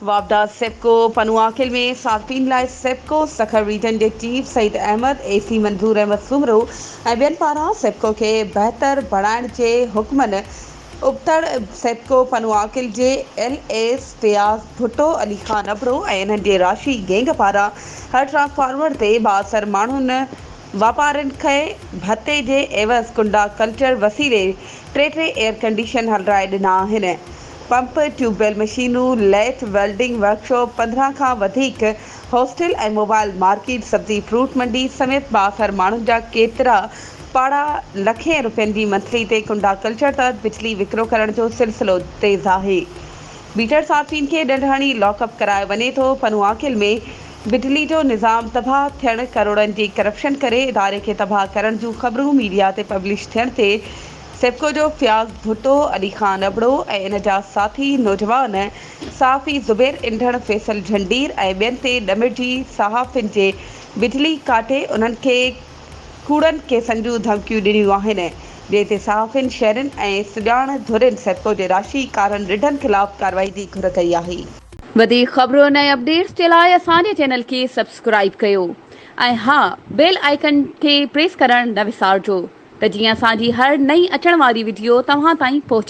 واپڊا سيپڪو پنوعاقل ۾ صارفين لاء سيپڪو سکر ريجن جي چيف سعيد احمد، اي سي منظور احمد سومرو ۽ ٻين پاران سيپڪو کي بهتر بڻائڻ جي حڪمن ابتڙ سيپڪو پنوعاقل جي ايل ايس فياض ڀٽو، علي خان ابڙو ۽ انهن جي راشي گينگ پاران هر ٽرانسفارمر تي بااثر ماڻهن واپارين کي ڀتي جي عيوض ڪنڊا ڪلچر وسيلي ٽي ٽي ايئر ڪنڊيشن هلرائي ڏنا آهن. پمپ، ٽيوب ويل مشينون، ليٿ، ويلڊنگ ورڪشاپ، 15 کان وڌيڪ هاسٽل ۽ موبائل مارڪيٽ، سبزي فروٽ منڊي سميت بااثر ماڻهن جا ڪيترا پاڙا لکين روپين جي منٿلي تي ڪنڊا ڪلچر تحت بجلي وڪرو ڪرڻ جو سلسلو تيز آهي. ميٽر صارفين کي ڏنڊ هڻي لاڪ اپ ڪرايو وڃي ٿو. پنوعاقل ۾ بجلي جو نظام تباهه ٿيڻ، ڪروڙن جي ڪرپشن ڪري اداري کي تباهه ڪرڻ جون خبرون ميڊيا تي پبلش ٿيڻ تي سيپڪو جو فياض ڀٽو، علي خان ابڙو ۽ ان جا ساٿي نوجوان صحافي زبير انڍڻ، فيصل جهنڊير ۽ ٻين تي ڏمرجي صحافين جي بجلي ڪاٽي انهن کي ڪوڙن ڪيسن جون ڌمڪيون ڏنيون آهن، جنهن تي صحافين، شهرين ۽ سڄاڻ ڌرين سيپڪو جي راشي ڪارن رڍن خلاف ڪارروائي جي گهر ڪئي آهي. وڌيڪ خبرن ۽ اپڊيٽس جي لاء اسان جي چينل کي سبسڪرائيب ڪيو ۽ ها بيل آئيڪن کي پريس ڪرڻ نه وسارجو. ته جيئن اسان جي هر نئين اچڻ واري وڊيو توهان تائين پهچي.